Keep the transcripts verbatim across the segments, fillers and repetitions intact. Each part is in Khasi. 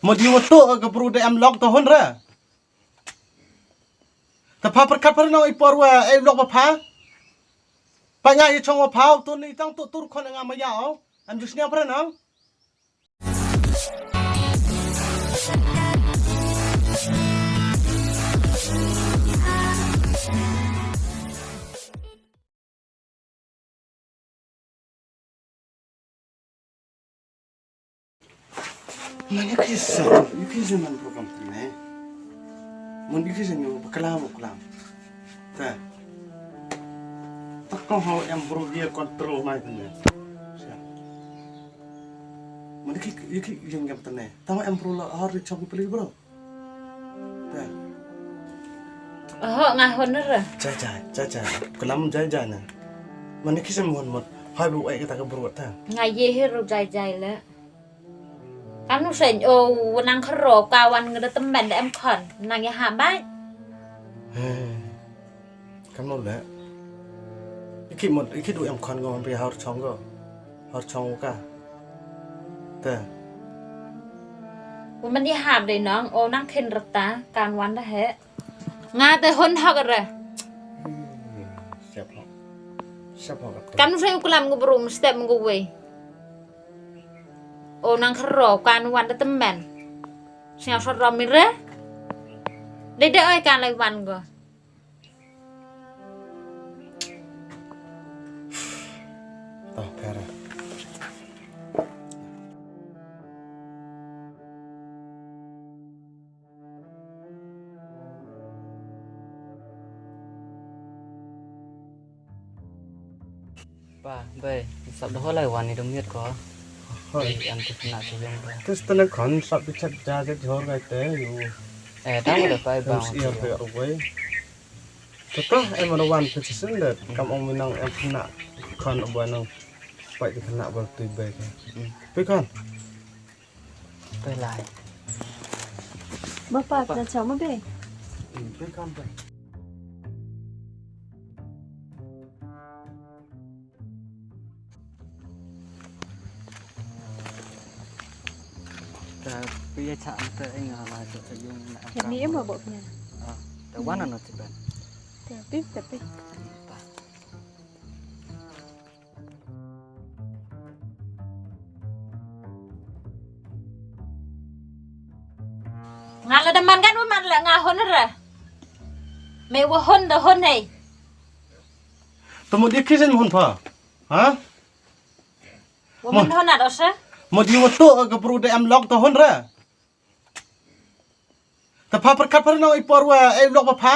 Mut ïa wa to ka bru da em lok to hun re. Ta pha pyrkhat pha nang i por wa ei lok ba pha. Pa nga ïa chong wa pha to ni tang to tur khon nga ma ya o. Am ju sniang pha nang. Mane kisa, yu kisa man program tine. Mun yu kisa nyu baklam baklam. Ta. Tak kong hau em bro dia control mai tine. Mun yu ki yu ki yang jam tine. Tama em bro la har di chok peli bro. Oho, nga hun re. Jai jai, jai jai. Kalam jai jai na. Mane kisa mun mut. Hai bu ai kata ka bru ta. Nga ye hi ru jai jai le. Kanu sen o nang khro ka wan ngada temen da em khon. Nang ya ha bai. Kanu le. Iki mut, iki du em khon go pi har chong go. Har chong ka. Te. Wa man i hap dei nong, o nang khin rata, kan wan da he. Nga te hun hok re. Siap hok. Siap hok. Kan sa u klam ngu bru, step ngu wei. O nang khro, kan wan da temen. Siap sot rom mi re. Dei dei oi kan lai wan go. Oh, pera. Pa, bai, sap da holai wan ni dum yet ko. Hoi. Bai, an tu kena tu yang ba. Tus tena kon sap tu chat ja ja jor kai te yu. Eh, tahu dah pai bang. Tus iya pe oi. Tata em wan phi shisien de kam ong mi nang em phi na khan u ba nang pai ki na ba tu be ka. Phi khan. Phi lai. Ba pa ka chau ma be. Phi khan phi. Ta pia cha ta ing ha la ta yung na. Ya ni em ba bok nya. Ah, ta wan no ti ban. Ta pi ta pi. Ta. Nga la da man kan wa man la nga hun re. Me wa hun da hun hei. Tamu di kisin hun pa. Ha? Wa man hun at ose. Mo di wa to ka bru da em lok to hun re. Ta pha pyrkhat pha nang i por wa ei lok ba pha.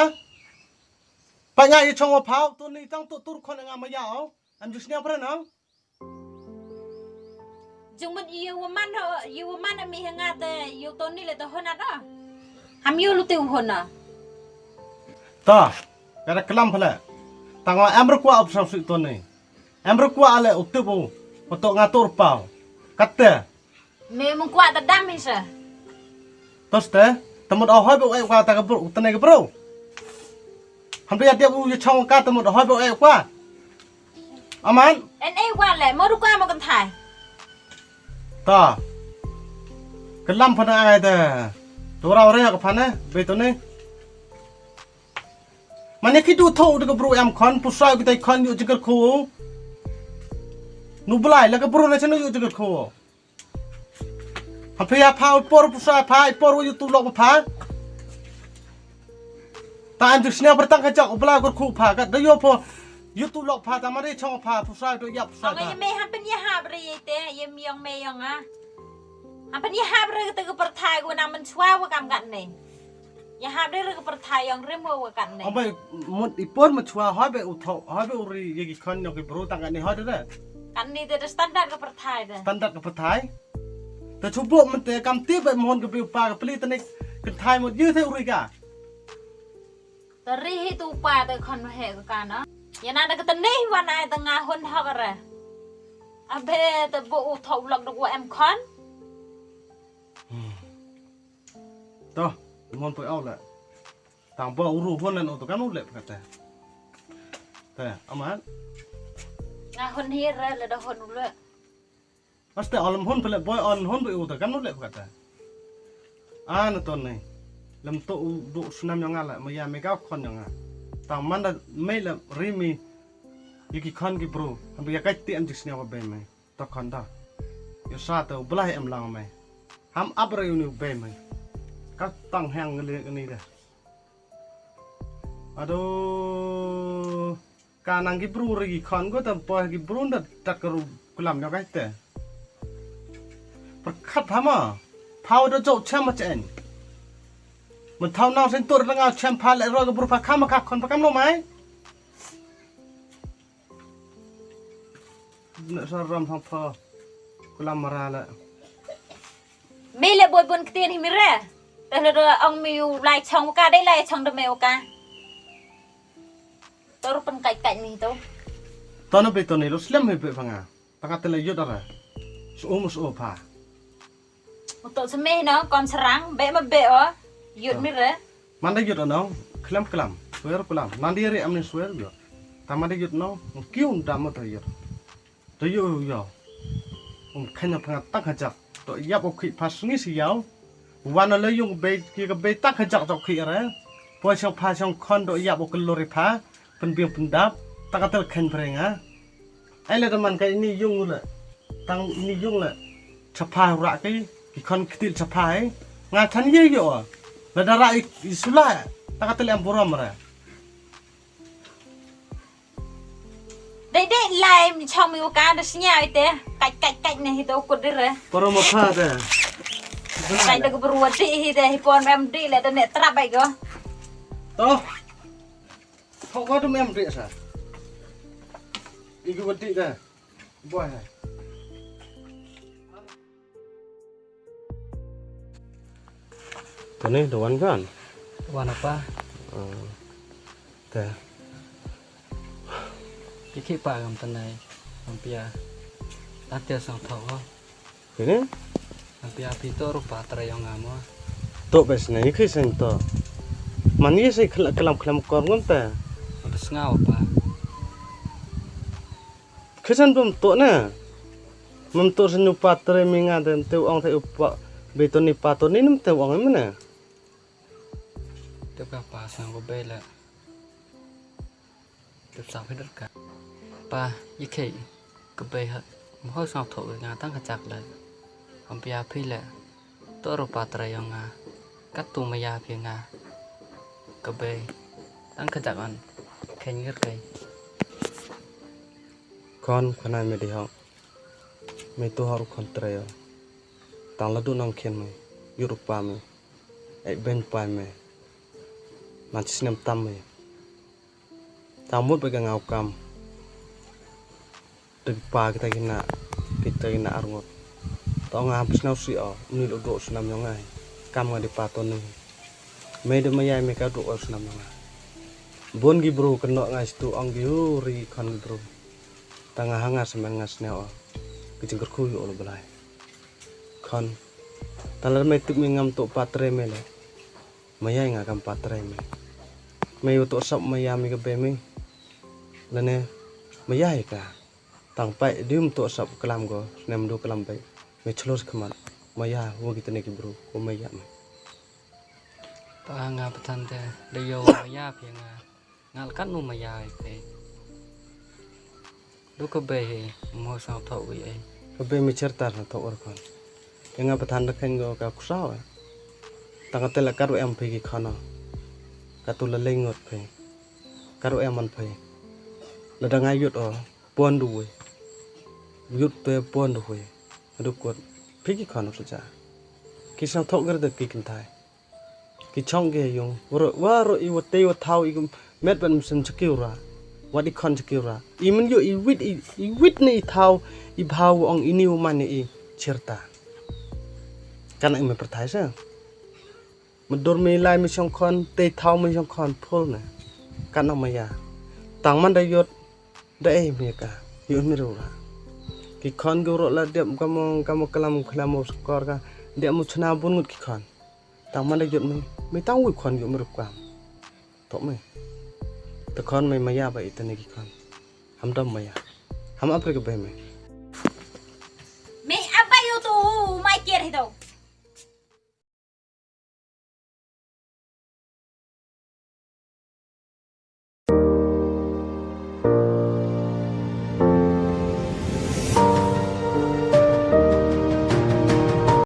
Pa nga i chong wa pha to ni tang to tur khon nga ma ya o. Am ju sniang pha nang. Jong mut ïa wa man, ïa wa man mi ha nga te ïa u Tony le te hona da. Ham ïa lu te u hona. Ta, ka da klam pha le. Tang wa em ra kwah u psang sui Tony. Em ra kwah le u tip u. Patok nga tur pau. Kat te. Me mung kwah ta dam hi sa. Tos te, ta mut au hoi ba u ai kwah ta ka bru, ta ne ka bru. Ham te ya dia u ya chong ka ta mut au hoi ba u ai kwah. Aman. En ei wa le, mo ru kwa mo kan thai. Ta. Ka lam pha na ai ta. To rau re ka pha na, be to ne. Mane ki du tho de ka bru em khon, pusa ki tai khon yu jigar kho. Nu blai la ka bru na chanu yu jigar kho. Ha phi ya pha u por pusa pha, i por yu tu lok pha. Ta an ju snia bertang ka jak u blai gur khu pha, ka da yo pho. Yu tu lok pha, ta mari chong pha, pusa do ya pusa. Ong ta. Ye me ha pen ye ha bre ye te, ye mi yong me yong a. Ha pen ye ha bre te ka perthai gu na men chwa wa kam gat ne. Ya hap de re ka perthai yong rim wa wa kat ne. Ambai mut i por ma chwa hoi be u tho, hoi be u ri ye ki khon yong ki bru tang kat ne hoi de re. Kat ne de standard ka perthai de. Standard ka perthai. Ta chubo mut te kam ti be mon ka be u pa ka pli ta ne ka thai mut ye the u ri ka. Ta ri hi tu pa te khon he ka ka na. Ya na de ka ta ne hi wa na ai ta nga hon hok re. Abe ta bo u tho lok de wa em khon. To, mon poi au le. Tang ba uru hon nan o to kan u le pkata. Te, aman. Nga hon hi re le da hon u le. Aste alam hon pele boy on hon bo u to kan u le pkata. A na ton ne. Lem to u du snam yong nga la, ma ya me ka khon yong nga. Tang man da me la ri mi. Ïa ki khon ki bru. Ham ya ka ti am jik snia wa be me. To khon da. Yo sa to blai em lang me. Ham ap re uni be me. Ka tang hang ngi le ni da. Ado. Ka nang ki bru ri ki khon ko tam po ki bru nda tak ru kulam yo kai te. Pyrkhat hama. Phau da jok chem ma chen. Man thau nang sen tur da nga chem pha le ro ki bru pha kham ma ka khon pha kam lo mai. Ne sa ram thang pha. Kulam mara le. Mi le boi bun ktien hi mi re. Te le da ong mi u lai chong ka dei lai chong da me u ka. Tor pen kai kai ni to. Tona be toni lo slem hi be pha nga. Pha ka te le yut ara. Su um su pha. Uto seme no kon serang be ma be o. Yut mi re. Man da yut no. Klam klam. Suer klam. Nan di re am ni suer yo. Ta man da yut no. Kiu dam mo ta yut. Ta yo yo. Um khan pha nga tak hajak. To yap o khi pha sngi si yaw. Wan le yung be ki ka be tak hajak jok khi re. Po chang pha chang khon do yap o klori pha. Pen biang pen dap. Ta ka tel khan pha nga. Ai le da man ka ini yung le. Tang ini yung le. Chapha ra ki. Ki khon ktil chapha ai. Nga than ye yo. Le da ra i sula. Ta ka tel am borom re. Dei dei lai mi chong mi u ka da snya ite. Kai kai kai ne hi do kut dire. Paro ma pha de. Kai da ku bru wa di hi de hi pon mem di le da ne trap ai go. To. Thok ko dum em di sa. Igi wa di de. Boy. Tone da wan kan? Wan apa? Te. Ki ki pa ngam tanai. Ngam pia. Atia sang thok ko. Kene? Ngam pia pi to rupa tra yong ngam. To pes na ki sang to. Man ye sai khlem khlem kor ngam te. Ngam pes ngau pa. Khisan bum to na. Mem to sen pa tre mi nga den te ong te upa. Be to ni pa to ni nem te ong mena. Te ka pa sang ko be la. Te sa phi der ka. Pa, ye khei. Ka be ha. Mo sang thok nga tang ka chak la. Am pia phi la. To ro pa tra yong nga. Ka tu ma ya phi nga. Ka be. Tang ka chak an. Khen ngir kai. Kon khana me di hok. Me tu hok khon tra yo. Tang la du nang khen me. Yur pa me. Ek ben pa me. Man snem tam me. Tang mut ba ka ngau kam. Te pa kita kina kita kina arngot. Tang nga hap snau si o ni lo do snam yong ngai. Kam nga di pa to ni. Me de ma yai me ka do o snam yong ngai. Bon gi bru keno ngai stu ong gi hu ri kon gi bru. Tang nga hanga semen nga snau o. Ki jingkyrkhu yo lo belai. Kon. Talar me tup me ngam to patre me le. Maya nga kam patre me. Me yo to sap maya me ke be me. Lane maya ka. Tang pai dium to sap klam ko. Snem du klam pai. Me chlos khamat. Maya wo kitane ki bru. Ko maya me. Pa nga patan te. De yo maya phi nga. Ngal kan nu maya ai pe. Du ka be he mo sa thok wi ai. Ka be mi chertar na thok or kon. Ke nga patan da khen go ka kusaw ai. Tang ka tela karu em pe ki khana. Ka tu la lengot pe. Karu em man pe. La da nga yut o pon du wi. Yut te pon du wi. Du kot pe ki khana sa ja. Ki sa thok ger de ki kintai. Ki chong ke yung. Wa ro i wa te wa thau i met ban sem chakiu ra. Wat i khon chakiu ra. I men yo i wit i wit ne i thau i bhau ong i niu man i cherta. Kan i me perthai sa. Me dur me lai me chong khon te thau me chong khon phul ne. Kan ma ya. Tang man da yot da ei me ka. Yot me ru ra. Ki khon ge ro la dep kamo kamo kalam kalam mo skor ka. Dep mo chna bun ngut ki khon. Tang man da yot me, me tang wi khon yot me rup kam. Tok me. Te khon me maya ba itane ki khon. Ham dam maya. Ham apre ke be me.